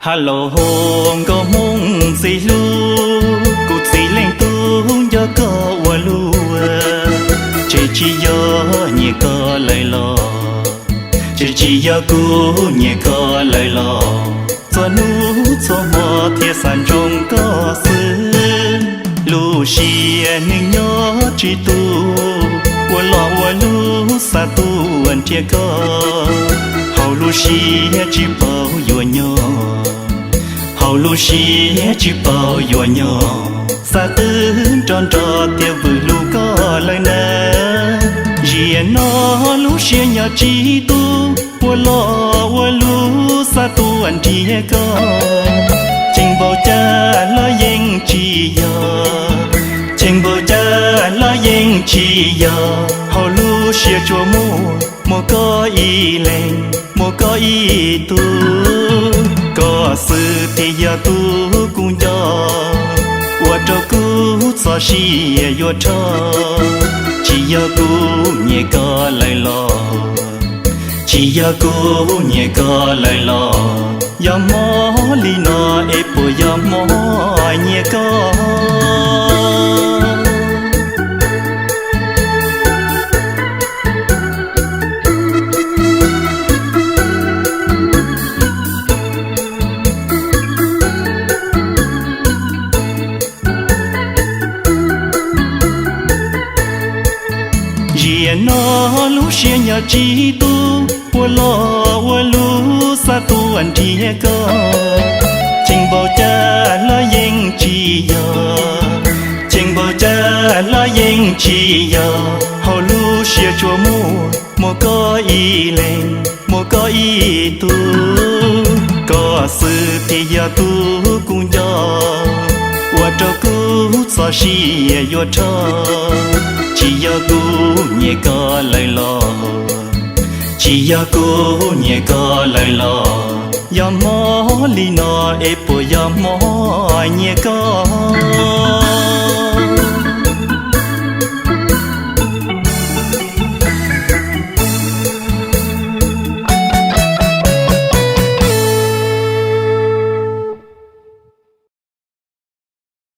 Hello nkauj Hmoob ntxim hlub, kuv txiv leej tub nco koj ua luaj, tseem tsis yog nyiam koj lawm los, tseem tsis yog kuv nyiam koj lawm los, txhua hnub txhua hmo thiaj xav ntsoov koj xwb. Lub siab neeg nyob tsis tu, ua los ua lub xav tuaj nrhiav koj, hauv lub siab tsis paub yuav nyob, hauv lub siab tsis paub yuav nyob, xav twb nrov nrov tias vwm hlub koj lawm na. Ziag no lub siab nyob tsis tu, ua los ua lub xav tuaj nrhiav koj, cheem npaum cas los yeej tsis yog, cheem npaum cas los yeej tsis yog, hauv lub siab tsuas muaj, muaj koj ib leeg, muaj koj ib tug. Koj xwb thiaj yog tus kuv nco, ua rau kuv txoj sia yuav rho. Tsis yog kuv nyiam koj lawm los, tsis yog kuv nyiam koj lawm los, yog mob li no es puas yog mob nyiam koj? Ziag no lub siab nyob tsis tu, ua los ua lub xav tuaj nrhiav koj, cheem npaum cas los yeej tsis yog, cheem npaum cas los yeej tsis yog, hauv lub siab tsuas muaj, muaj koj ib leeg, muaj koj ib tug. Koj xwb thiaj yog tus kuv nco, ua rau kuv txoj sia yuav rho. Tsis yog kuv nyiam koj lawm los, tsis yog kuv nyiam koj lawm los, yog mob li no es puas yog mob nyiam koj?